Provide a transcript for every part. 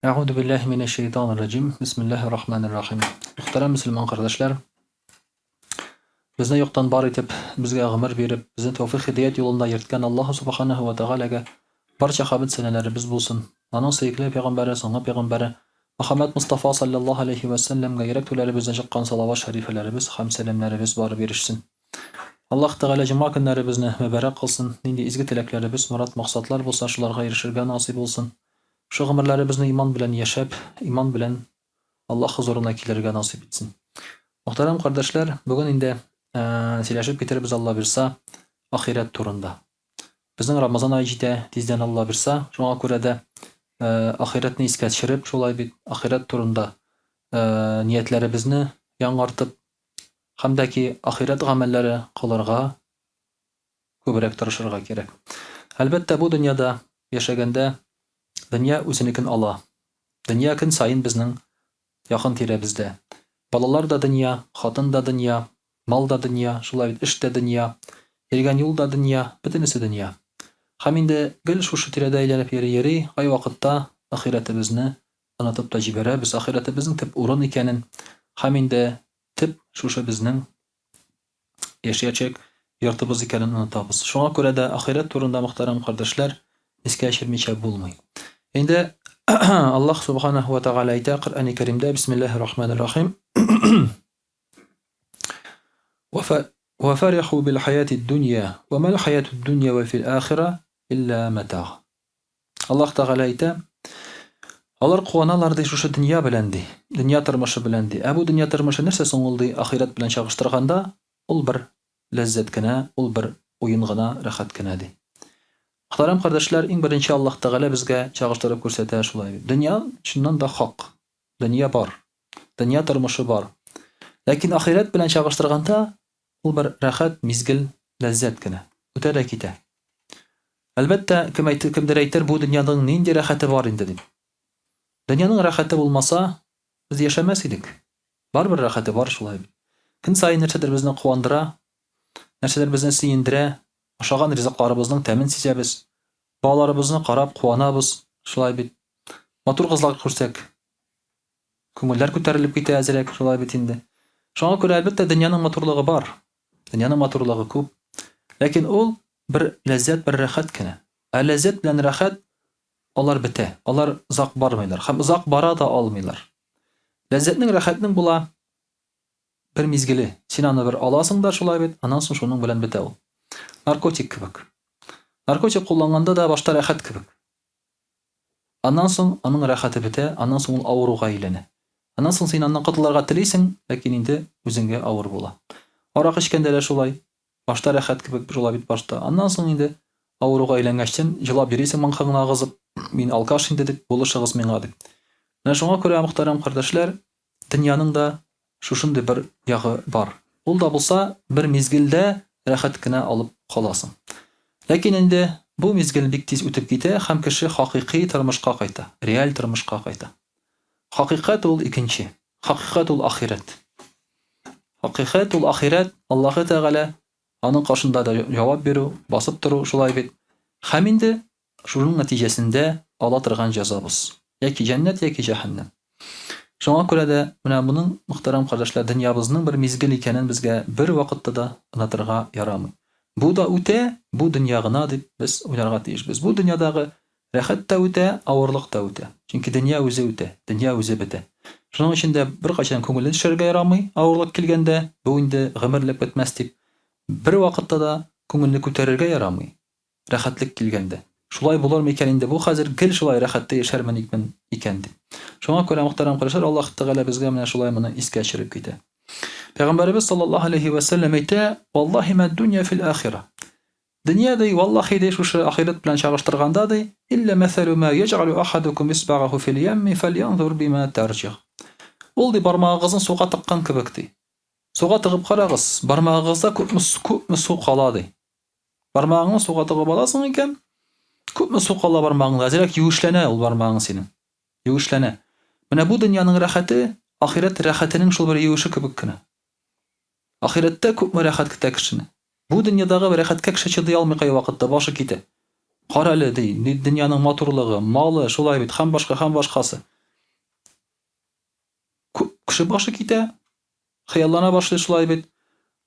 Әгъүзу биллаһи минәш шәйтанир раҗим. Бисмиллаһир рахманир рахим. Мөхтәрәм мөселман кардәшләр, безне юктан бар итеп, безгә гомер биреп, безне тәүфыйк һидәят юлында йөрткән Аллаһу субханаһу ва тәгаләгә барча хәмд сәнәләребез булсын. Аның сөекле пәйгамбәре, соңгы пәйгамбәре Мөхәммәд Мустафа саллаллаһу алейхи ва сәлләмгә йөрәк түрләребездән чыккан салават шәрифәләребез һәм сәламнәребез барып ирешсен. Аллаһ Тәгалә җомга көннәребезне мөбарәк кылсын, нинди изге теләкләребез, морад-максатлар булса, шуларга ирешергә насыйп булсын. Шул гомерләребезне иман белән яшәп, иман белән Аллаһ хозурына килергә насыйп итсен. Мөхтәрәм кардәшләр, бүген инде сөйләшеп китербез Алла бирса, ахирәт турында. Безнең Рамазан ае җитә, тиздән Алла бирса, шуңа күрә дә ахирәтне искә төшереп, шулай бит, ахирәт турында ниятләребезне яңартып, һәм дә ки ахирәт гамәлләре кылырга күбрәк тырышырга кирәк. Әлбәттә, бу дөньяда яшәгәндә дөнья үзенекен ала. Дөнья көн саен безнең якын тирәбездә. Балалар да дөнья, хатын да дөнья, мал да дөнья, шулай бит, эш тә дөнья, йөргән юл да дөнья, бөтенесе дөнья. Һәм инде гел шушы тирәдә әйләнеп йөри-йөри, кайвакытта ахирәтебезне онытып та җибәрәбез, ахирәтебезнең төп урын икәнен һәм инде төп шушы безнең яшәячәк йортыбыз икәнен онытабыз. Шуңа күрә дә ахирәт турында, мөхтәрәм кардәшләр, искә төшермичә булмый. Инде Аллаһ субханаһу ва тәгалә әйтә Коръәни Кәримдә, Бисмиллаһир рахманир рахим. Ва фариху бил хаяти дунья, ва мал хаяту дунья ва фил ахира илля матаг. Аллаһ Тәгалә әйтә, Алар куаналар ди шушы дөнья белән ди, дөнья тормышы белән ди. Ә бу дөнья тормышы нәрсә соң ул ди, ахирәт белән чагыштырганда, ул бер ләззәт кенә, ул бер уен гына, рәхәт кенә ди. Мөхтәрәм кардәшләр, иң беренче Аллаһ Тәгалә безгә чагыштырып күрсәтә шулай бит. Дөнья чыннан да хак. Дөнья бар. Дөнья тормышы бар. Ләкин ахирәт белән чагыштырганда, Ул бер рәхәт мизгел, ләззәт кенә. Үтә дә китә. Әлбәттә, кем әйтер, кемдер әйтер, бу дөньяның нинди рәхәте бар инде дип. Дөньяның рәхәте булмаса, без яшәмәс идек. Барыбер рәхәте бар шулай бит. Көн саен нәрсәдер безне куандыра, нәрсәдер безне сөендерә, ашаган ризыкларыбызның тәмен сизәбез, балаларыбызны карап куанабыз, шулай бит. Матур кызлар күрсәк, Күңелләр күтәрелеп китә әзрәк, шулай бит инде. Шуңа күрә, әлбәттә, дөньяның матурлыгы бар. Дөньяның матурлыгы күп. Ләкин ул бер ләззәт, бер рәхәт кенә. Ә ләззәт белән рәхәт алар бетә, алар озак бармыйлар һәм озак бара да алмыйлар. Ләззәтнең, рәхәтнең була бер мизгеле. Син аны бер аласың да шулай бит, аннан соң шуның белән бетә ул. Наркотик кебек. Наркотик кулланганда да башта рәхәт кебек. Аннан соң аның рәхәте бетә, аннан соң ул авыруга әйләнә. Аннан соң син аннан котылырга телисең, ләкин инде үзеңгә авыр була. Аракы эчкәндә дә шулай. Башта рәхәт кебек була бит башта. Аннан соң инде авыруга әйләнгәчтен, җылап йөрисең маңкаңны агызып, мин алкаш инде дип, булышыгыз миңа дип. Менә шуңа күрә, мөхтәрәм кардәшләр, Дөньяның да шушындый бер ягы бар. Ул да булса, бер мизгелдә рәхәт кенә алып каласың. Ләкин инде бу мизгел бик тиз үтеп китә һәм кеше хакыйкый тормышка кайта, реаль тормышка кайта. Хакыйкать ул икенче. Хакыйкать ул ахирәт. Хакыйкать ул ахирәт, Аллаһы Тәгалә аның каршында да җавап бирү, басып тору, шулай бит. Һәм инде Шуның нәтиҗәсендә ала торган җәзабыз, яки җәннәт, яки җәһәннәм. Шуңа күрә дә менә моның, мөхтәрәм кардәшләр, дөньябызның бер мизгел икәнен безгә бервакытта да онытырга ярамый. Бу да үтә, бу дөнья гына дип без уйларга тиешбез. Бу дөньядагы рәхәт тә үтә, авырлык та үтә. Чөнки дөнья үзе үтә, дөнья үзе бетә. Шуның өчен дә беркайчан күңелне төшерергә ярамый, авырлык килгәндә, бу инде гомерлек бетмәс дип. Бервакытта да күңелне күтәрергә ярамый. Рәхәтлек килгәндә. Шулай булыр микән инде бу хәзер, гел шулай рәхәттә яшәрмен икмен икән дип. Шуңа күрә, мөхтәрәм кардәшләр, Аллаһ Тәгалә безгә менә шулай моны искә төшереп китә. Пәйгамбәребез саллаллаһу алейһи вә сәлләм әйтә, Валлаһи мә дунья фил ахира. Дөнья ди, валлаһи ди, шушы ахирәт белән чагыштырганда ди, илля мәсәлү мә яҗгалу ахадукум исбагаху фил ямми фәльянзур бима тарҗигъ. Ул ди бармагыгызны суга тыккан кебек ди. Суга тыгып карагыз, бармагыгызда күпме күпме су кала ди. Бармагыңны суга тыгып аласың икән, күпме су кала бармагыңда, әзрәк юешләнә ул бармагың синең. Юешләнә. Менә бу дөньяның рәхәте, ахирәт рәхәтенең шул бер юеше кебек кенә. Ахирәттә күпме рәхәт көтә кешене. Бу дөньядагы рәхәткә кеше чыдый алмый кайвакытта, башы китә. Кара әле, ди, дөньяның матурлыгы, малы, шулай бит, һәм башка, һәм башкасы. Кеше башы китә, хыяллана башлый шулай бит.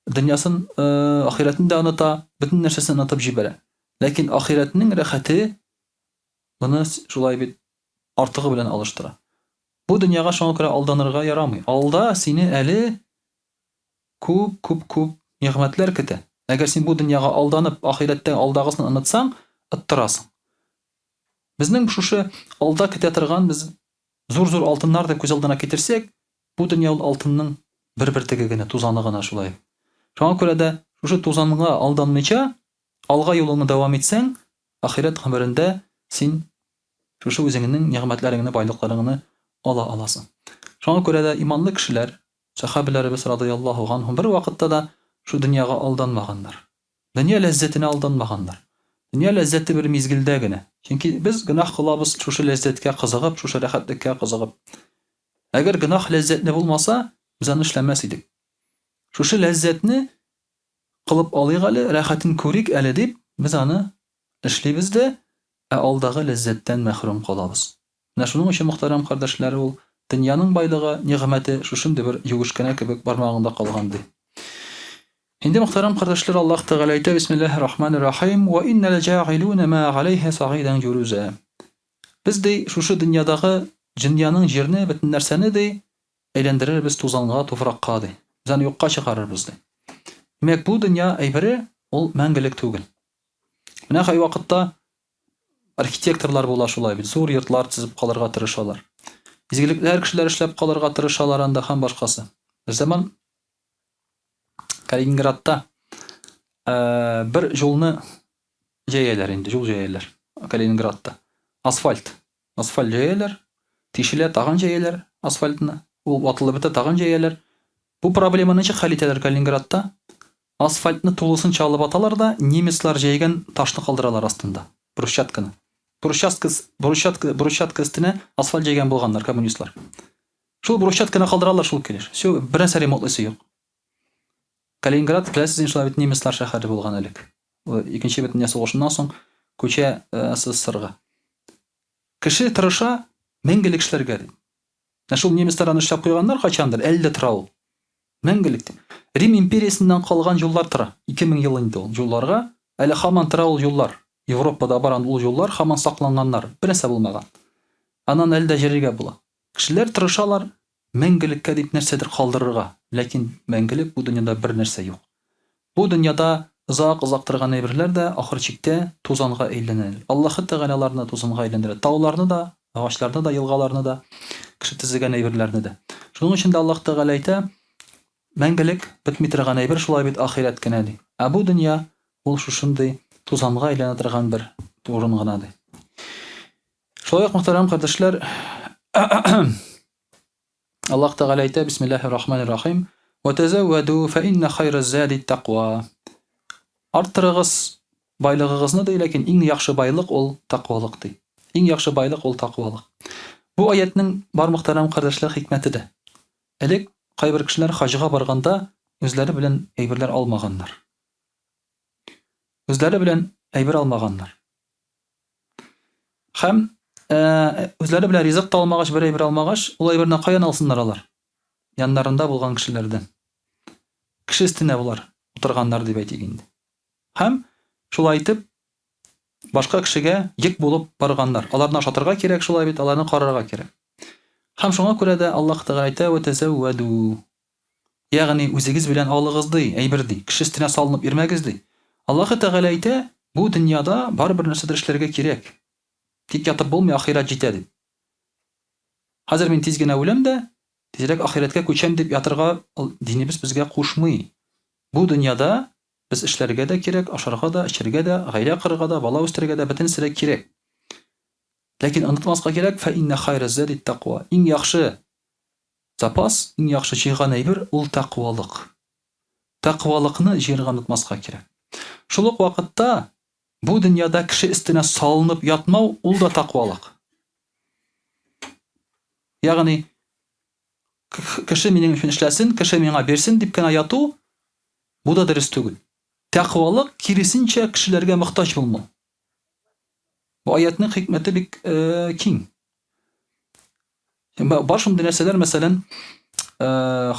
Дөньясын, э, ахирәтен дә оныта, бөтен нәрсәсен онытып җибәрә. Ләкин ахирәтнең рәхәте моны шулай бит артыгы белән алыштыра. Бу дөньяга шуңа күрә алданырга ярамый. Алда сине әле күп, күп, күп нигъмәтләр көтә. Әгәр син бу дөньяга алданып, ахирәттә алдагысын онытсаң, оттырасың. Безнең шушы алда көтә торган без зур-зур алтыннар дип күз алдына китерсәк, бу дөнья ул алтынның бер бөртеге генә, тузаны гына шулай. Шуңа күрә дә шушы тузанга алданмыйча, алга юлыңны дәвам итсәң, ахирәт гомерендә син шушы үзеңнең нигъмәтләреңне, байлыкларыңны ала аласың. Шуңа күрә дә иманлы кешеләр, сәхабәләребез радыяллаһу ганһум бервакытта да шул дөньяга алданмаганнар. Дөнья ләззәтенә алданмаганнар. Дөнья ләззәте бер мизгелдә генә. Чөнки без гөнаһ кылабыз шушы ләззәткә кызыгып, шушы рәхәтлеккә кызыгып. Әгәр гөнаһ ләззәтле булмаса, без аны эшләмәс идек. Шушы ләззәтне кылып алыйк әле, рәхәтен күрик әле дип, без аны эшлибез дә, ә алдагы ләззәттән мәхрүм калабыз. Менә шуның өчен, мөхтәрәм кардәшләр, ул дөньяның байлыгы, нигъмәте шушындый бер юеш кенә кебек бармагыңда калган, ди. Инде, мөхтәрәм кардәшләр, Аллаһ Тәгалә әйтә, Бисмиллаһир рахманир рахим, Ва инна ләҗагилүнә ма галәйһә сагидан җурүзә. Без, ди, шушы дөньядагы, дөньяның җирне, бөтен нәрсәне, ди, әйләндерербез тузанга, туфракка, ди. Без аны юкка чыгарырбыз, ди. Димәк, бу дөнья әйбере ул мәңгелек түгел. Менә кайвакытта архитекторлар була шулай бит, зур йортлар төзеп калырга тырышалар. Изгелекләр кешеләр эшләп калырга тырышалар анда һәм башкасы. Бер заман Калининградта э, бер юлны җәяләр инде, юл җәяләр Калининградта. Асфальт. Асфальт җәяләр, тишелә, тагын җәяләр асфальтны. Ул ватылып бетә, тагын җәяләр. Бу проблеманы ничек хәл итәләр Калининградта? Асфальтны тулысынча алып аталар да, немецлар җәйгән ташны калдыралар астында, брусчатканы. Брусчатка, брусчатка, брусчатка өстенә асфальт җәйгән булганнар коммунистлар. Шул брусчатканы калдыралар шул килеш. Все, бер нәрсә ремонтлыйсы юк. Калининград, беләсез инде, шулай бит немецлар шәһәре булган элек. Икенче бөтендөнья сугышыннан соң күчә э, СССРга. Кеше тырыша мәңгелек эшләргә дип. Ә шул немецлар аны эшләп куйганнар кайчандыр, әле дә тора ул. Мәңгелек дип. Рим империясеннән калган юллар тора. 2000 ел инде ул юлларга. Әле һаман тора ул юллар. Европада бар ул юллар һаман сакланганнар. Бер нәрсә булмаган. Аннан әле дә йөрергә була. Кешеләр тырышалар мәңгелеккә дип нәрсәдер калдырырга. Ләкин мәңгелек бу дөньяда бер нәрсә юк. Бу дөньяда озак-озак торган әйберләр дә ахыр чиктә тузанга әйләнәләр. Аллаһы Тәгалә аларны тузанга әйләндерә. Тауларны да, агачларны да, елгаларны да, кеше төзегән әйберләрне дә. Шуның өчен дә Аллаһ Тәгалә әйтә, мәңгелек бетми торган әйбер шулай бит ахирәт кенә ди. Ә бу дөнья ул шушындый тузанга әйләнә торган бер урын гына ди. Шулай ук, мөхтәрәм кардәшләр, Аллаһ Тәгалә әйтә, Бисмиллаһир Рахманир Рахим, Ва тазавваду фа инна хайра зади тәкъва. Арттырыгыз байлыгыгызны ди, ләкин иң яхшы байлык ул тәкъвалык ди. Иң яхшы байлык ул тәкъвалык. Бу аятның бар мөхтәрәм кардәшләр хикмәте дә. Элек кайбер кешеләр хаҗга барганда үзләре белән әйберләр алмаганнар. Үзләре белән әйбер алмаганнар. Һәм э, үзләре белән ризык та алмагач, бер әйбер алмагач, ул әйберне каян алсыннар алар? Яннарында булган кешеләрдән. Кеше өстенә болар утырганнар дип әйтик инде. Һәм шулай итеп башка кешегә йөк булып барганнар. Аларны ашатырга кирәк шулай бит, аларны карарга кирәк. Һәм шуңа күрә дә Аллаһ Тәгалә әйтә: "Ва тазавваду". Ягъни үзегез белән алыгыз ди, әйбер ди, кеше өстенә салынып йөрмәгез ди. Аллаһы Тәгалә әйтә, бу дөньяда барыбер нәрсәдер эшләргә кирәк. Тик ятып булмый, ахирәт җитә дип. Хәзер мин тиз генә үләм дә, тизрәк ахирәткә күчәм дип ятырга динебез безгә кушмый. Бу дөньяда без эшләргә дә кирәк, ашарга да, эчәргә дә, гаилә корырга да, бала үстерергә дә, бөтенесе дә кирәк. Ләкин онытмаска кирәк, фә иннә хайра ззади тәкъва. Иң яхшы Запас, иң яхшы җыйган әйбер ул тәкъвалык. Тәкъвалыкны җыярга онытмаска кирәк. Шул ук вакытта бу дөньяда кеше өстенә салынып ятмау ул да тәкъвалык. Ягъни кеше минем өчен эшләсен, кеше миңа бирсен дип кенә яту бу да дөрес түгел. Тәкъвалык киресенчә кешеләргә мохтаҗ булмау. Бу аятның хикмәте бик э, киң. Бар шундый нәрсәләр, мәсәлән, э,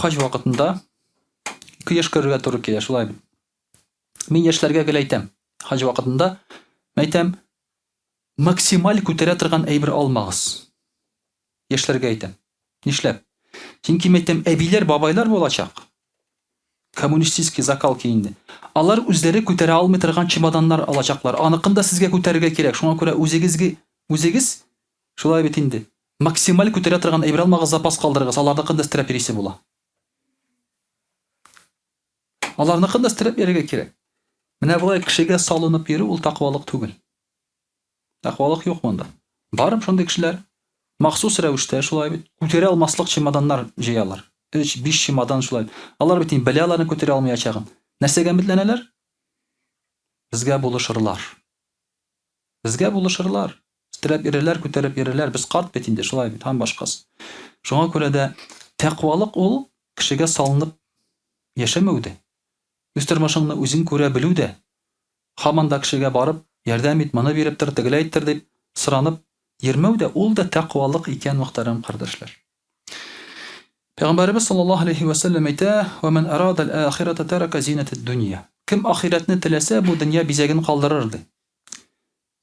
хаҗ вакытында кояш керергә туры килә, шулай бит. Мин яшьләргә гел әйтәм, хаҗ вакытында әйтәм, максималь күтәрә торган әйбер алмагыз. Яшьләргә әйтәм. Нишләп? Чөнки мин әйтәм, әбиләр, бабайлар булачак. Коммунистический закалки инде. Алар үзләре күтәрә алмый торган чемоданнар алачаклар. Аныкын да сезгә күтәрергә кирәк. Шуңа күрә үзегезгә үзегез шулай бит инде. Максималь күтәрә торган әйбер алмагыз, запас калдырыгыз. Аларныкын да өстерәп йөрисе була. Аларныкын да өстерәп йөрергә кирәк. Менә болай кешегә салынып йөрү ул тәкъвалык түгел. Тәкъвалык юк монда. Барып шундый кешеләр махсус рәвештә шулай бит күтәрә алмаслык чемоданнар җыялар. 3, 5 чемодан шулай. Алар бит инде белә аларны күтәрә алмаячагын. Нәрсәгә өметләнәләр? Безгә булышырлар. Безгә булышырлар. Өстерәп йөрерләр, күтәреп йөрерләр. Без карт бит инде, шулай бит, һәм башкасы. Шуңа күрә дә тәкъвалык ул кешегә салынып яшәмәү дә, үз тормышыңны үзең күрә белү дә, Һаман да кешегә барып, ярдәм ит, моны биреп тор, тегеләй иттер дип соранып йөрмәү дә, ул да тәкъвалык икән, мөхтәрәм кардәшләр. Пәйгамбәребез саллаллаһу алейһи вә сәлләм әйтә, Вә ман арада әл-ахирата тәрака зинатад-дунья. Кем ахирәтне теләсә, бу дөнья бизәген калдырыр, ди.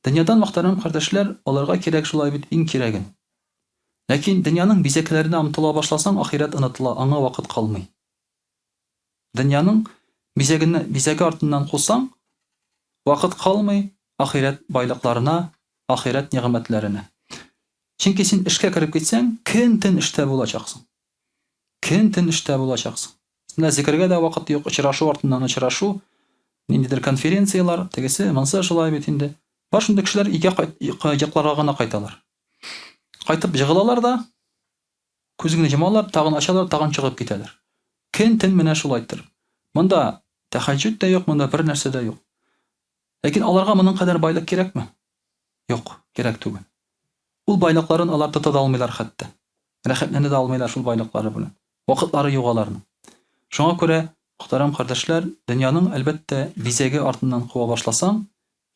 Дөньядан, мөхтәрәм кардәшләр, алырга кирәк шулай бит иң кирәген. Ләкин дөньяның бизәкләренә омтыла башласаң, ахирәт онытыла, аңа вакыт калмый. Дөньяның бизәгенә, бизәге артыннан кусаң, вакыт калмый ахирәт байлыкларына, ахирәт нигъмәтләренә. Чөнки син эшкә кереп китсәң, көн-төн эштә булачаксың. Көн-төн эштә булачаксың. Менә зикергә дә вакыт юк, очрашу артыннан очрашу, ниндидер конференцияләр, тегесе, монсы шулай бит инде. Бар шундый кешеләр өйгә кайт, йокларга гына кайталар. Кайтып җыгылалар да, Күзеңне йомалар, тагын ачалар, тагын чыгып китәләр. Көн-төн менә шулай иттереп. Монда тәһәҗҗүд тә юк, монда бер нәрсә дә юк. Ләкин аларга моның кадәр байлык кирәкме? Юк, кирәк түгел. Ул байлыкларын алар тота да алмыйлар хәтта. Рәхәтләнә дә алмыйлар шул байлыклары белән. Вакытлары юк аларның. Шуңа күрә, мөхтәрәм кардәшләр, дөньяның, әлбәттә, бизәге артыннан куа башласаң,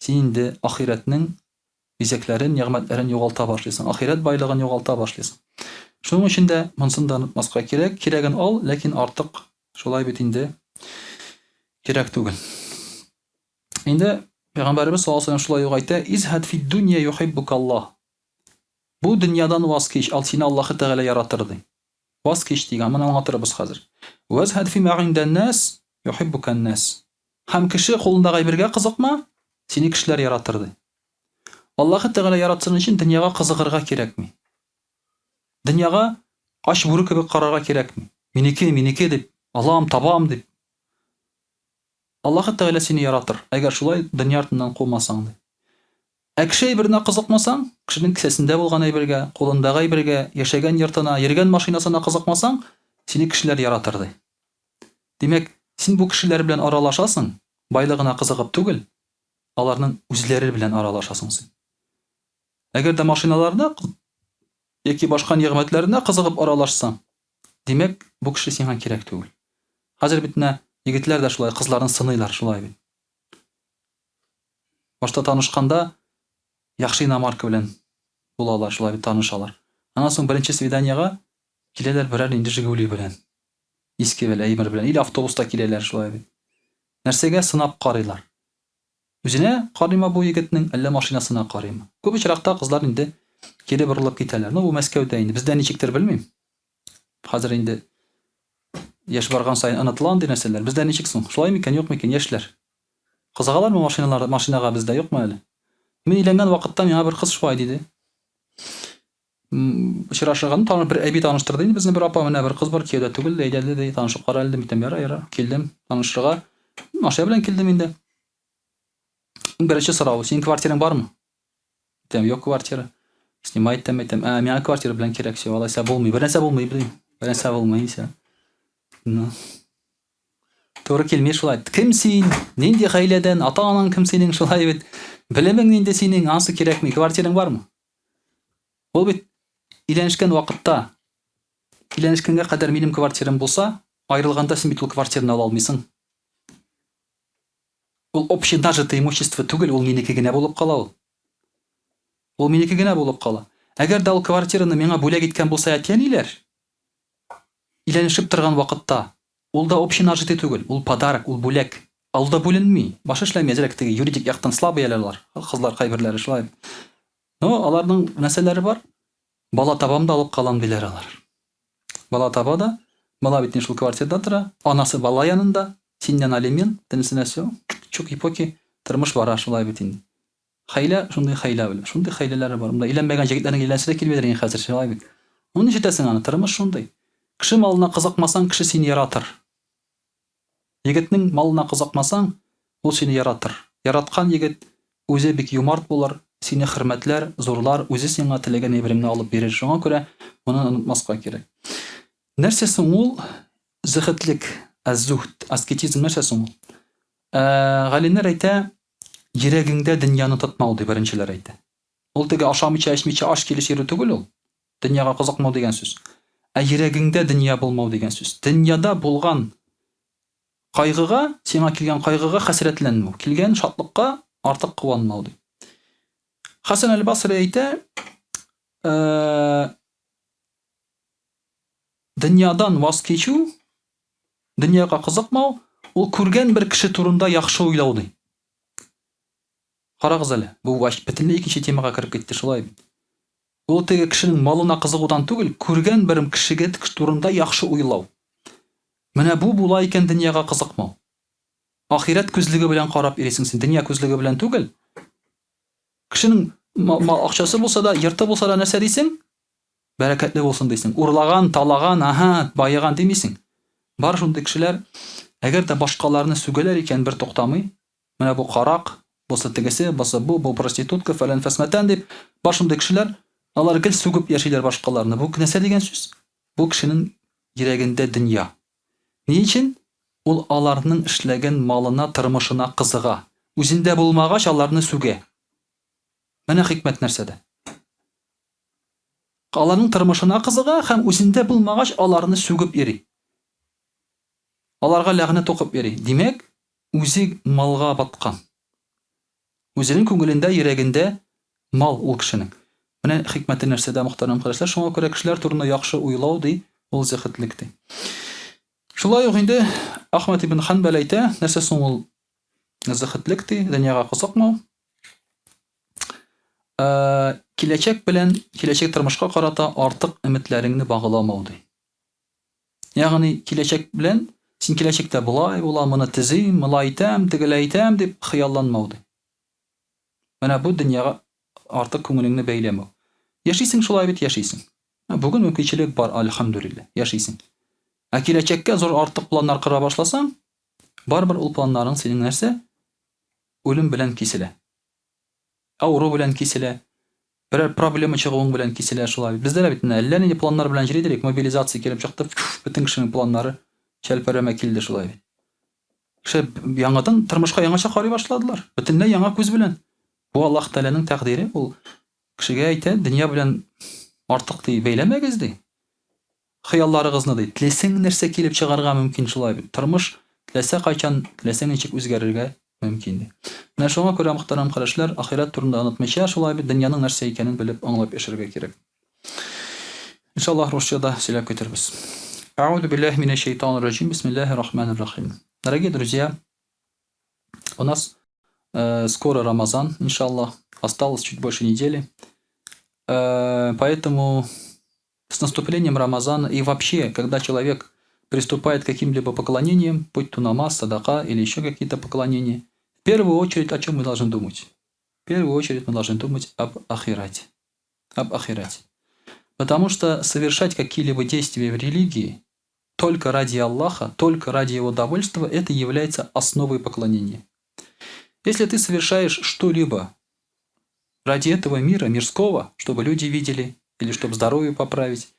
син инде ахирәтнең бизәкләрен, нигъмәтләрен югалта башлыйсың, ахирәт байлыгын югалта башлыйсың. Шуның өчен дә монысын да онытмаска кирәк. Кирәген ал, ләкин артык шулай бит инде кирәк түгел. Инде Пәйгамбәребез саллаллаһу алейһи шулай ук әйтә: "Изһад фид дунья юхиббука Аллаһ". Бу дөньядан ваз кич, ал сине Аллаһы Тәгалә яратыр ди. Ваз кич дигән, моны аңлатырбыз хәзер. Вазһад фима индән нас юхиббука нас. Һәм кеше кулындагы әйбергә кызыкма, сине кешеләр яратыр, ди. Аллаһы Тәгалә яратсын өчен дөньяга кызыгырга кирәкми. Дөньяга ач бүре кебек карарга кирәкми. Минеке, минеке дип, алам, табам дип. Аллаһы Тәгалә сине яратыр, әгәр шулай дөнья артыннан кумасаң, ди. Ә кеше әйберенә кызыкмасаң, кешенең кесәсендә булган әйбергә, кулындагы әйбергә, яшәгән йортына, йөргән машинасына кызыкмасаң, сине кешеләр яратыр, ди. Димәк, син бу кешеләр белән аралашасың, байлыгына кызыгып түгел, аларның үзләре белән аралашасың син. Әгәр дә машиналарына яки башка нигъмәтләренә кызыгып аралашсаң, димәк, бу кеше сиңа кирәк түгел. Хәзер бит менә егетләр дә шулай кызларны сыныйлар, шулай бит. Башта танышканда яхшы иномарка белән булалар, шулай бит танышалар. Аннан соң беренче свиданиега киләләр берәр инде Жигули белән. Иске бер әйбер белән. Или автобуста киләләр шулай бит. Нәрсәгә сынап карыйлар? Үзенә карыймы бу егетнең, әллә машинасына карыймы? Күп очракта кызлар инде кире борылып китәләр. Ну, бу Мәскәүдә инде. Бездә ничектер белмим. Хәзер инде яшь барган саен онытыла андый нәрсәләр. Бездә ничек соң? Шулай микән, юк микән, яшьләр? Кызыгалармы машиналар, машинага бездә юкмы әле? Мин өйләнгән вакытта миңа бер кыз шулай диде. Очрашырга, ну, бер әби таныштырды инде безне бер апа, менә бер кыз бар, кияүдә түгел, әйдә әле, ди, танышып кара әле, дим, ярар, ярар, килдем танышырга. Машина белән килдем инде. Иң беренче сорау, синең квартираң бармы? Әйтәм, юк квартира. Снимать итәм, әйтәм, ә, миңа квартира белән кирәк, все, алайса булмый. Бер нәрсә булмый, блин. Бер нәрсә булмый, все. Ну. Туры килми шулай. Кем син? Нинди гаиләдән? Ата-анаң кем синең шулай бит? Белемең нинди синең? Ансы кирәкми. Квартираң бармы? Ул бит өйләнешкән вакытта, өйләнешкәнгә кадәр минем квартирам булса, аерылганда син бит ул квартираны ала алмыйсың. Ул общий нажитое имущество түгел, ул минеке генә булып кала ул. Ул минеке генә булып кала. Әгәр дә ул квартираны миңа бүләк иткән булса әти-әниләр, өйләнешеп торган вакытта, ул да общий нажитый түгел, ул подарок, ул бүләк. Ул да бүленми. Башы эшләми, әзрәк теге юридик яктан слабый әле алар. Кызлар кайберләре шулай. Но аларның нәрсәләре бар? Бала табам да алып калам диләр алар. Бала таба да, бала бит шул квартирада тора, анасы бала янында, синнән алимент, тенесенә все, чуки-поки, тормыш бара шулай бит инде. Хәйлә, шундый хәйлә белән. Шундый хәйләләре бар. Монда өйләнмәгән җегетләрнең өйләнәсе дә килмидер инде хәзер, шулай бит. Ну, ничәтәсең аны, тормыш шундый. Кеше малына кызыкмасаң, кеше сине яратыр. Егетнең малына кызыкмасаң, ул сине яратыр. Яраткан егет үзе бик юмарт булыр, сине хөрмәтләр, зурлар, үзе сиңа теләгән әйбереңне алып бирер. Шуңа күрә моны онытмаска кирәк. Нәрсә соң ул зөһедлек, әз-зуһд, аскетизм нәрсә соң ул? Ә, галимнәр әйтә, йөрәгеңдә дөньяны тотмау, ди беренчеләр әйтә. Ул теге ашамыйча, эчмичә ач килеш йөрү түгел ул. Дөньяга кызыкмау дигән сүз. Ә йөрәгеңдә дөнья булмау дигән сүз. Дөньяда булган кайгыга, сиңа килгән кайгыга хәсрәтләнмәү, килгән шатлыкка артык куанмау ди. Хәсән әл-Басри әйтә, дөньядан ваз кичү, дөньяга кызыкмау, ул күргән бер кеше турында яхшы уйлау ди. Карагыз әле, бу бөтенләй икенче темага кереп китте, шулай бит. Ул теге кешенең малына кызыгудан түгел, күргән бер кешегә турында яхшы уйлау. Менә бу була икән дөньяга кызыкмау. Ахирәт күзлеге белән карап йөрисең син, дөнья күзлеге белән түгел. Кешенең акчасы булса да, йорты булса да нәрсә дисең? Бәрәкәтле булсын дисең. Урлаган, талаган, аһа, баеган димисең. Бар шундый кешеләр, әгәр дә башкаларны сүгәләр икән, бер туктамый. Менә бу карак, бусы тегесе, бусы бу, бу проститутка, фәлән фәсмәтән дип, бар шундый кешеләр, алар гел сүгеп яшиләр башкаларны. Бу нәрсә дигән сүз? Бу кешенең йөрәгендә дөнья. Ни өчен? Ул аларның эшләгән малына, тормышына кызыга. Үзендә булмагач, аларны сүгә. Менә хикмәт нәрсәдә. Аларның тормышына кызыга һәм үзендә булмагач, аларны сүгеп йөри. Аларга ләгънәт укып йөри. Димәк, үзе малга баткан. Үзенең күңелендә, йөрәгендә мал ул кешенең. Менә хикмәте нәрсәдә, мөхтәрәм кардәшләр. Шуңа күрә кешеләр турында яхшы уйлау ди, ул зәхетлек ди. Шулай ук инде Ахмад ибн Ханбәл әйтә, нәрсә соң ул зәхетлек ди, дөньяга кызыкмау. Ә, киләчәк белән, киләчәк тормышка карата артык өметләреңне багыламау ди. Ягъни киләчәк белән син киләчәктә болай була, моны төзим, болай итәм, тегеләй итәм дип хыялланмау ди. Менә бу дөньяга артык күңелеңне бәйләмәү. Яшисең шулай бит, яшисең. Бүген мөмкинчелек бар, альхамдулилла, яшисең. Ә киләчәккә зур артык планнар кора башласаң, барыбер ул планнарың синең нәрсә? Үлем белән киселә. Авыру белән киселә. Берәр проблема чыгуың белән киселә шулай. Бездә дә бит менә әллә нинди планнар белән йөри идек, мобилизация килеп чыкты, бөтен кешенең планнары чәлпәрәмә килде шулай бит. Кеше яңадан тормышка яңача карый башладылар. Бөтенләй яңа күз белән. Бу Аллаһ Тәгаләнең тәкъдире, ул кешегә әйтә, дөнья белән артык ди, бәйләмәгез ди. Хыялларыгызны ди, теләсәң нәрсә килеп чыгарга мөмкин шулай бит. Тормыш теләсә кайчан, теләсә ничек үзгәрергә мөмкин ди. Менә шуңа күрә, мөхтәрәм кардәшләр, ахирәт турында онытмыйча, шулай бит, дөньяның нәрсә икәнен белеп, аңлап яшәргә кирәк. Иншаллаһ, русча да сөйләп китербез. Әгъузу биллаһи минәш шайтанир раҗим. Бисмиллаһир рахманир рахим. Дорогие друзья, у нас скоро Рамазан, иншаллах. Осталось чуть больше недели. Поэтому с наступлением Рамазана и вообще, когда человек приступает к каким-либо поклонениям, будь то намаз, садака или еще какие-то поклонения, в первую очередь о чем мы должны думать? В первую очередь мы должны думать об ахирате. Об ахирате. Потому что совершать какие-либо действия в религии только ради Аллаха, только ради Его довольства, это является основой поклонения. Если ты совершаешь что-либо ради этого мира, мирского, чтобы люди видели, или чтобы здоровье поправить,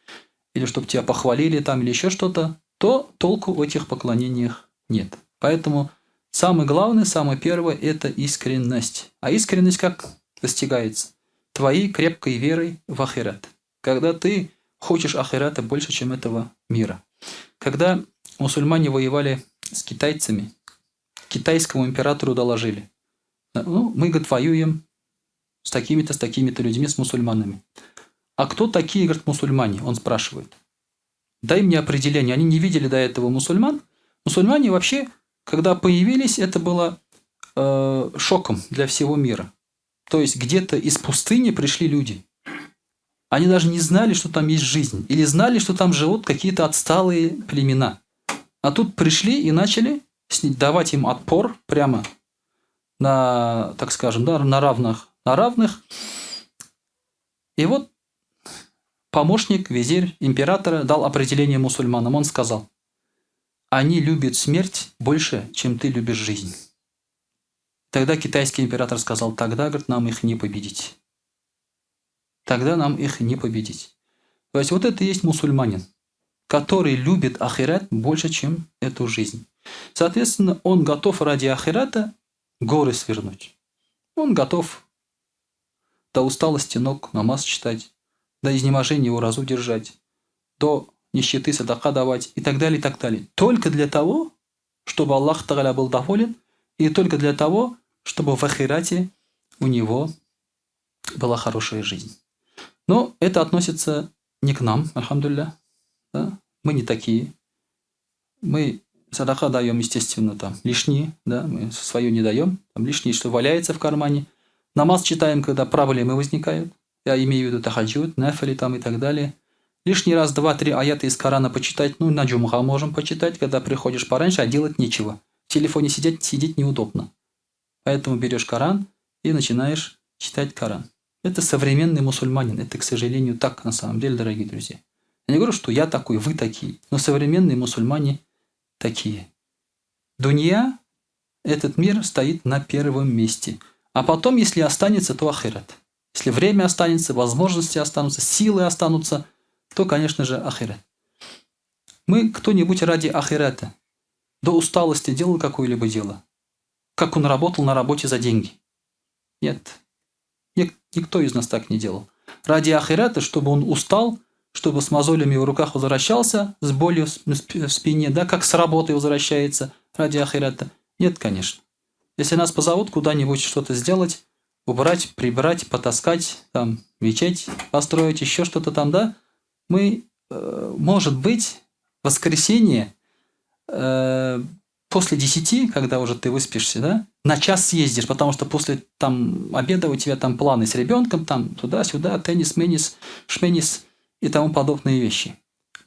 или чтобы тебя похвалили там, или еще что-то, то толку в этих поклонениях нет. Поэтому самое главное, самое первое – это искренность. А искренность как достигается? Твоей крепкой верой в ахират. Когда ты хочешь ахирата больше, чем этого мира. Когда мусульмане воевали с китайцами, китайскому императору доложили. Ну, мы, говорит, воюем с такими-то людьми, с мусульманами. А кто такие, говорит, мусульмане? Он спрашивает. Дай мне определение. Они не видели до этого мусульман. Мусульмане вообще, когда появились, это было шоком для всего мира. То есть где-то из пустыни пришли люди. Они даже не знали, что там есть жизнь. Или знали, что там живут какие-то отсталые племена. А тут пришли и начали давать им отпор прямо на, так скажем, да, на равных. На равных. И вот помощник, визирь императора дал определение мусульманам. Он сказал: они любят смерть больше, чем ты любишь жизнь. Тогда китайский император сказал: тогда, говорит, нам их не победить. Тогда нам их не победить. То есть вот это и есть мусульманин, который любит ахират больше, чем эту жизнь. Соответственно, он готов ради ахирата горы свернуть. Он готов до усталости ног намаз читать, до изнеможения уразу держать, до нищеты садака давать и так далее, и так далее. Только для того, чтобы Аллах Тагаля был доволен, и только для того, чтобы в ахирате у него была хорошая жизнь. Но это относится не к нам, альхамдулилля. Да? Мы не такие. Мы садака даем, естественно, там лишние, да, мы свое не даем, там лишнее, что валяется в кармане. Намаз читаем, когда проблемы возникают. Я имею в виду тахаджуд, нафали там и так далее. Лишний раз 2-3 аяты из Корана почитать, на джумха можем почитать, когда приходишь пораньше, а делать нечего. В телефоне сидеть неудобно. Поэтому берешь Коран и начинаешь читать Коран. Это современный мусульманин. Это, к сожалению, так на самом деле, дорогие друзья. Я не говорю, что я такой, вы такие. Но современные мусульмане такие. Дунья, этот мир стоит на первом месте. А потом, если останется, то ахират. Если время останется, возможности останутся, силы останутся, то, конечно же, ахират. Мы кто-нибудь ради ахирата до усталости делал какое-либо дело? Как он работал на работе за деньги? Нет. Никто из нас так не делал. Ради ахирата, чтобы он устал, чтобы с мозолями в руках возвращался, с болью в спине, да, как с работы возвращается ради ахирата. Нет, конечно. Если нас позовут куда-нибудь что-то сделать, убрать, прибрать, потаскать, там, мечеть построить, еще что-то там, да, мы, может быть, в воскресенье после 10, когда уже ты выспишься, да, на час съездишь, потому что после там обеда у тебя там планы с ребенком, там туда-сюда, теннис, менис, шменис и тому подобные вещи.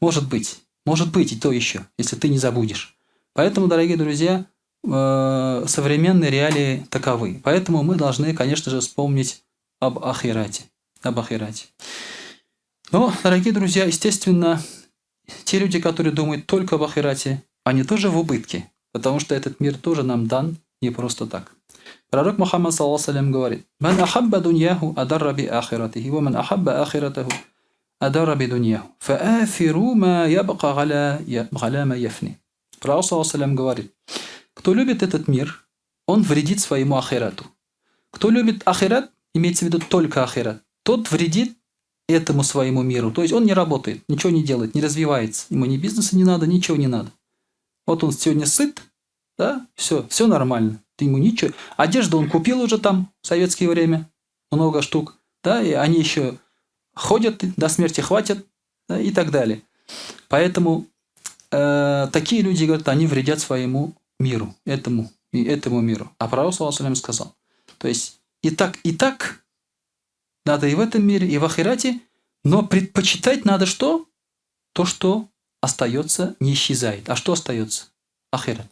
Может быть и то еще, если ты не забудешь. Поэтому, дорогие друзья, современные реалии таковы. Поэтому мы должны, конечно же, вспомнить об ахирате. Об ахирате. Но, дорогие друзья, естественно, те люди, которые думают только об ахирате, они тоже в убытке, потому что этот мир тоже нам дан не просто так. Пророк Мухаммад, саллаллаху алейхи ва саллям, говорит: «Ман ахабба дуньяху адарра би ахиратихи, ва ман ахабба ахиратаху адарра би дуньяху, фаафиру ма ябка галя ма яфни». Пророк, саллаллаху алейхи ва саллям, говорит: кто любит этот мир, он вредит своему ахирату. Кто любит ахират, имеется в виду только ахират, тот вредит этому своему миру. То есть он не работает, ничего не делает, не развивается. Ему ни бизнеса не надо, ничего не надо. Вот он сегодня сыт, да, все нормально. Ты ему ничего. Одежду он купил уже там в советское время, много штук, да, и они еще ходят, до смерти хватит, да, и так далее. Поэтому такие люди, говорят, они вредят своему миру, этому и этому миру. А пророк, саллаллаху алейхи ва саллям, сказал, то есть и так надо и в этом мире, и в ахирате, но предпочитать надо что? То, что остается, не исчезает. А что остается? Ахират.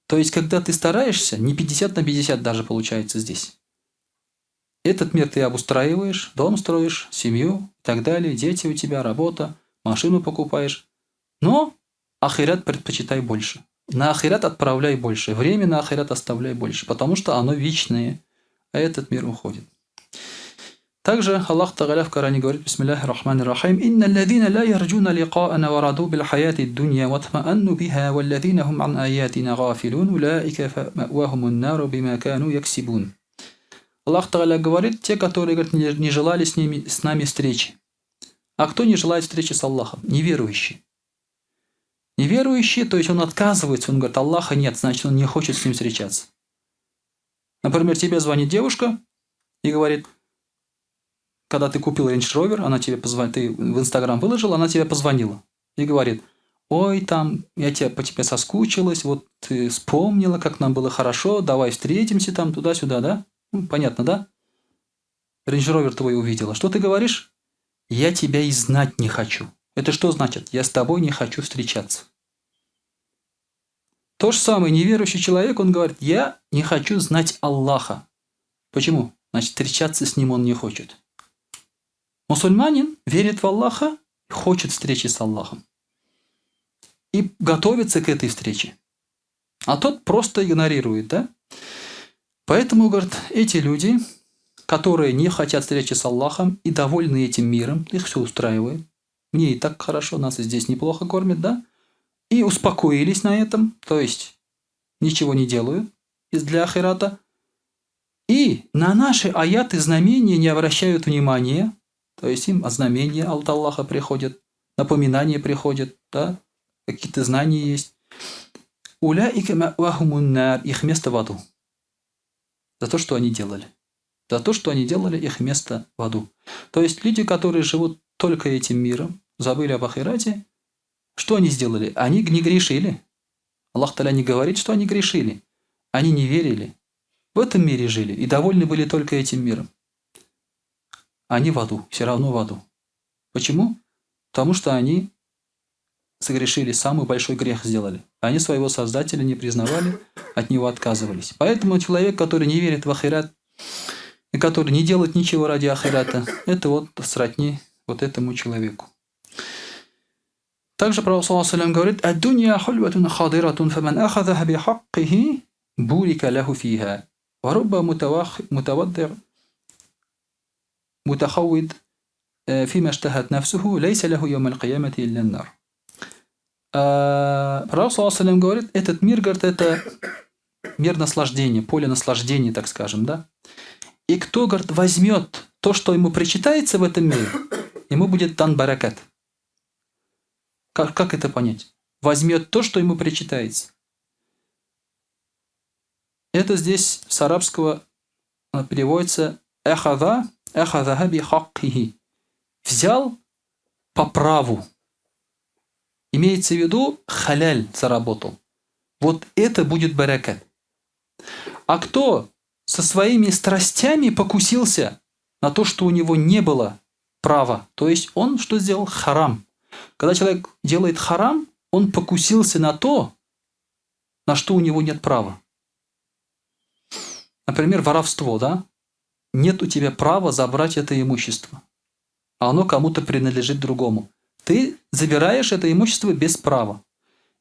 То есть, когда ты стараешься, не 50 на 50 даже получается здесь. Этот мир ты обустраиваешь, дом строишь, семью и так далее, дети у тебя, работа, машину покупаешь. Но ахират предпочитай больше. На ахират отправляй больше, время на ахират оставляй больше, потому что оно вечное, а этот мир уходит. Также Аллах Тагаля в Коране говорит: Бисмиллахи рахмани рахим, «Инна аллазина ла ярджуна ликаана ва раду бил хаяти дунья ва тмаанну биха, валлазина хум ан аятина гафилун, улаика ма'вахумун нару бима кану яксибун». Аллах Тагаля говорит, те, которые, говорит, не желали с нами встречи. А кто не желает встречи с Аллахом? Неверующие. Неверующие, то есть он отказывается, он говорит, Аллаха нет, значит, он не хочет с ним встречаться. Например, тебе звонит девушка И говорит, когда ты купил Range Rover, она тебе позвонила, ты в Инстаграм выложил, она тебе позвонила. И говорит, ой, там, я тебе, по тебе соскучилась, вот ты вспомнила, как нам было хорошо, давай встретимся там туда-сюда, да? Ну, понятно, да? Range Rover твой увидела. Что ты говоришь? Я тебя и знать не хочу. Это что значит? Я с тобой не хочу встречаться. То же самое, неверующий человек, он говорит, я не хочу знать Аллаха. Почему? Значит, встречаться с ним он не хочет. Мусульманин верит в Аллаха, хочет встречи с Аллахом. И готовится к этой встрече. А тот просто игнорирует, да? Поэтому, говорит, эти люди, которые не хотят встречи с Аллахом и довольны этим миром, их все устраивает. Мне и так хорошо, нас и здесь неплохо кормят, да? И успокоились на этом, то есть ничего не делают из для ахирата. И на наши аяты знамения не обращают внимания, то есть им знамения от Аллаха приходят, напоминания приходят, да, какие-то знания есть. أولئك مأواهم النار, их место в аду. За то, что они делали. За то, что они делали, их место в аду. То есть люди, которые живут только этим миром, забыли об ахирате, что они сделали? Они не грешили. Аллах Таля не говорит, что они грешили. Они не верили. В этом мире жили и довольны были только этим миром. Они в аду, все равно в аду. Почему? Потому что они согрешили, самый большой грех сделали. Они своего Создателя не признавали, от него отказывались. Поэтому человек, который не верит в ахират и который не делает ничего ради ахирата, это вот сродни вот этому человеку. Также Пророк صلى الله عليه وسلم говорит: «الدنيا حلوة خضرة، فمن أخذها بحقه بورك له فيها. ورب متودع متخوض فيما اشتهت نفسه ليس له يوم القيامة إلا النار». Пророк صلى الله عليه وسلم говорит, этот мир, говорит, это мир наслаждения, поле наслаждения, так скажем, да? И кто, говорит, возьмет то, что ему причитается в этом мире, ему будет дан баракат. Как это понять? Возьмет то, что ему причитается. Это здесь с арабского переводится «أخذ، أخذها بحقه». Взял по праву. Имеется в виду, халяль заработал. Вот это будет баракат. А кто со своими страстями покусился на то, что у него не было права, то есть он что сделал? Харам. Когда человек делает харам, он покусился на то, на что у него нет права. Например, воровство, да? Нет у тебя права забрать это имущество, а оно кому-то принадлежит другому. Ты забираешь это имущество без права.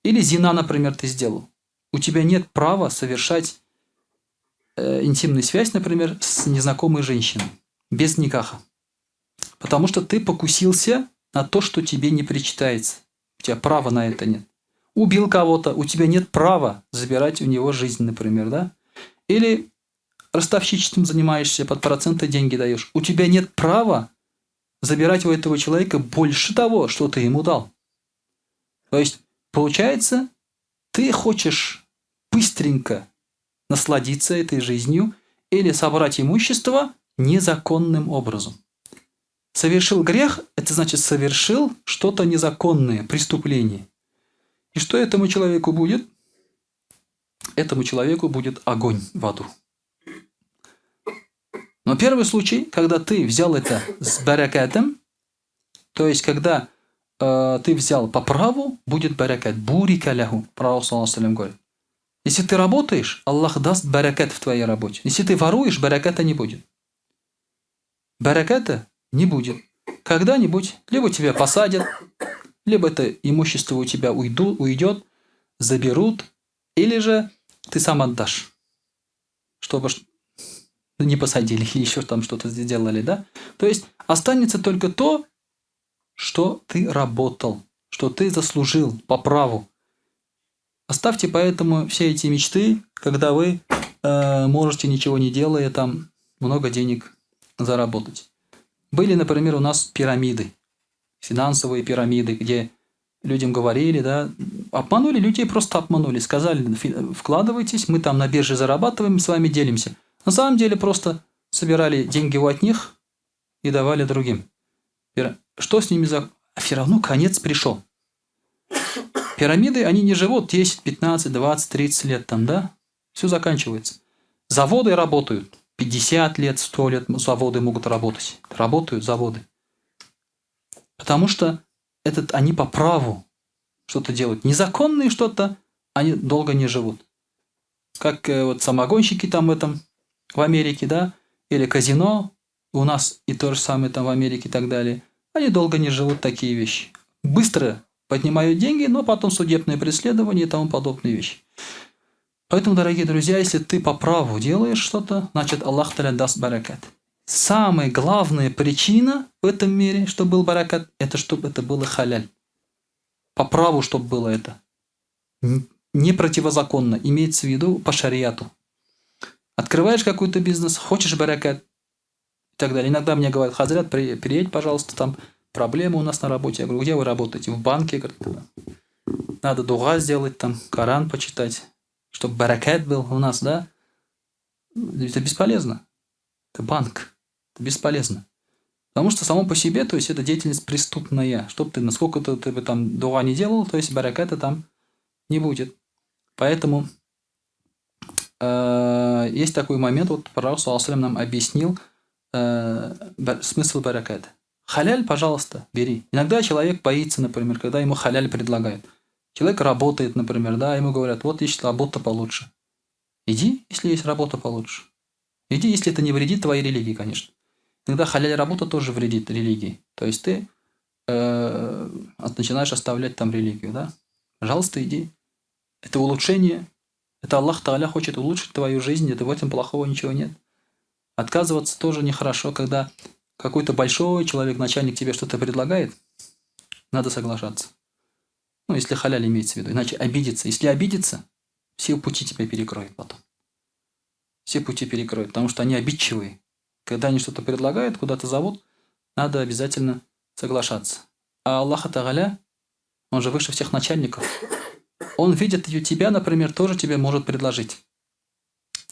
Или зина, например, ты сделал. У тебя нет права совершать интимную связь, например, с незнакомой женщиной, без никаха. Потому что ты покусился на то, что тебе не причитается. У тебя права на это нет. Убил кого-то, у тебя нет права забирать у него жизнь, например, да? Или ростовщичеством занимаешься, под проценты деньги даешь. У тебя нет права забирать у этого человека больше того, что ты ему дал. То есть, получается, ты хочешь быстренько насладиться этой жизнью или собрать имущество незаконным образом. Совершил грех, это значит совершил что-то незаконное, преступление. И что этому человеку будет? Этому человеку будет огонь в аду. Но первый случай, когда ты взял это с баракатом, то есть когда ты взял по праву, будет баракат. بورك له, пророк صلى الله عليه وسلم говорит. Если ты работаешь, Аллах даст баракат в твоей работе. Если ты воруешь, бараката не будет. Бараката не будет. Когда-нибудь либо тебя посадят, либо это имущество у тебя уйдет, заберут, или же ты сам отдашь, чтобы не посадили или еще там что-то сделали, да? То есть останется только то, что ты работал, что ты заслужил по праву. Оставьте поэтому все эти мечты, когда вы можете, ничего не делая, там много денег заработать. Были, например, у нас пирамиды, финансовые пирамиды, где людям говорили, да, обманули людей, просто обманули, сказали, вкладывайтесь, мы там на бирже зарабатываем, с вами делимся. На самом деле просто собрали деньги, Собирали деньги у одних и давали другим. Что с ними за... Все равно конец пришел. Пирамиды, они не живут 10, 15, 20, 30 лет там, да? Все заканчивается. Заводы работают. 50 лет, 100 лет заводы могут работать. Работают заводы. Потому что этот, они по праву что-то делают. Незаконные что-то, они долго не живут. Как вот самогонщики там в этом, в Америке, да, или казино, у нас и то же самое там в Америке и так далее. Они долго не живут, такие вещи. Быстро поднимают деньги, но потом судебное преследование и тому подобные вещи. Поэтому, дорогие друзья, если ты по праву делаешь что-то, значит Аллах Таля даст баракат. Самая главная причина в этом мире, чтобы был баракат, это чтобы это было халяль. По праву, чтобы было это. Не противозаконно, имеется в виду по шариату. Открываешь какой-то бизнес, хочешь баракат и так далее. Иногда мне говорят, хазрят, приедь, пожалуйста, там проблемы у нас на работе. Я говорю, где вы работаете? В банке. Говорят, да. Надо дуга сделать, там, Коран почитать, чтобы баракат был у нас, да? Это бесполезно. Это банк. Это бесполезно. Потому что само по себе, то есть это деятельность преступная. Чтоб ты, насколько ты бы там дуа не делал, то есть бараката там не будет. Поэтому есть такой момент, вот пророк, саллаллаху нам объяснил смысл бараката. Халяль, пожалуйста, бери. Иногда человек боится, например, когда ему халяль предлагают. Человек работает, например, да, ему говорят, вот есть работа получше. Иди, если есть работа получше. Иди, если это не вредит твоей религии, конечно. Иногда халяль работа тоже вредит религии. То есть ты начинаешь оставлять там религию, да? Пожалуйста, иди. Это улучшение. Это Аллах Тааля хочет улучшить твою жизнь, это в этом плохого ничего нет. Отказываться тоже нехорошо, когда какой-то большой человек, начальник тебе что-то предлагает, надо соглашаться. Ну, если халяль имеется в виду, иначе обидеться. Если обидеться, все пути тебя перекроют потом. Все пути перекроют, потому что они обидчивые. Когда они что-то предлагают, куда-то зовут, надо обязательно соглашаться. А Аллах Тагаля, он же выше всех начальников. Он видит тебя, например, тоже тебе может предложить.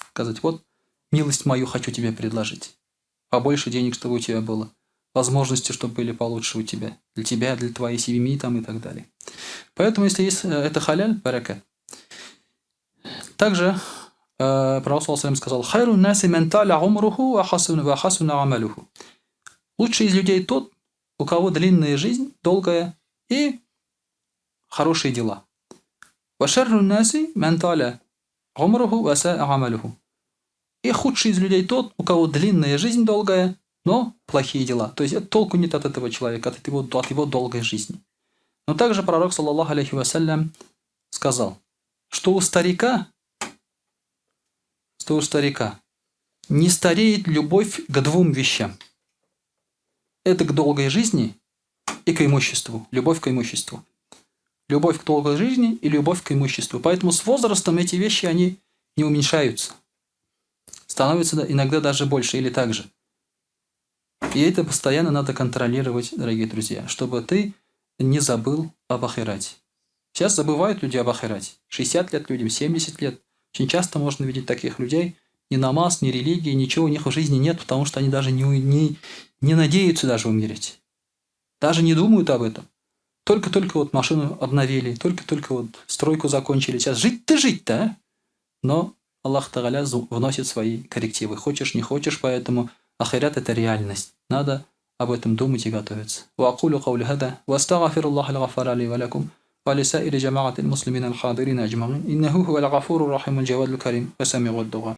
Сказать, вот, милость мою хочу тебе предложить. Побольше денег, чтобы у тебя было. Возможности, чтобы были получше у тебя. Для тебя, для твоей семьи там и так далее. Поэтому, если есть это халяль, барака. Также Пророк сказал, «Хайру наси ман таля умруху ва хасуна амалюху». Лучший из людей тот, у кого длинная жизнь, долгая и хорошие дела. «Ва шарру наси ман таля умруху ва саа амалюху». И худший из людей тот, у кого длинная жизнь долгая, но плохие дела. То есть толку нет от этого человека, от его долгой жизни. Но также пророк, саллаллаху алейхи вассалям, сказал, что у старика не стареет любовь к двум вещам. Это к долгой жизни и к имуществу. Любовь к имуществу. Любовь к долгой жизни и любовь к имуществу. Поэтому с возрастом эти вещи, они не уменьшаются. Становятся иногда даже больше или так же. И это постоянно надо контролировать, дорогие друзья, чтобы ты не забыл об ахирате. Сейчас забывают люди об ахирате. 60 лет людям, 70 лет. Очень часто можно видеть таких людей. Ни намаз, ни религии, ничего у них в жизни нет, потому что они даже не надеются даже умереть. Даже не думают об этом. Только-только вот машину обновили, только-только вот стройку закончили. Сейчас жить-то жить-то, а? Но Аллах Тагаля вносит свои коррективы. Хочешь, не хочешь, поэтому ахират – это реальность. Надо об этом думать и готовиться. وأقول قولي هذا وأستغفر الله الغفار لي ولكم ولسائر جماعة المسلمين الحاضرين أجمعين إنه هو الغفور الرحيم الجواد الكريم وسميع الدعاء.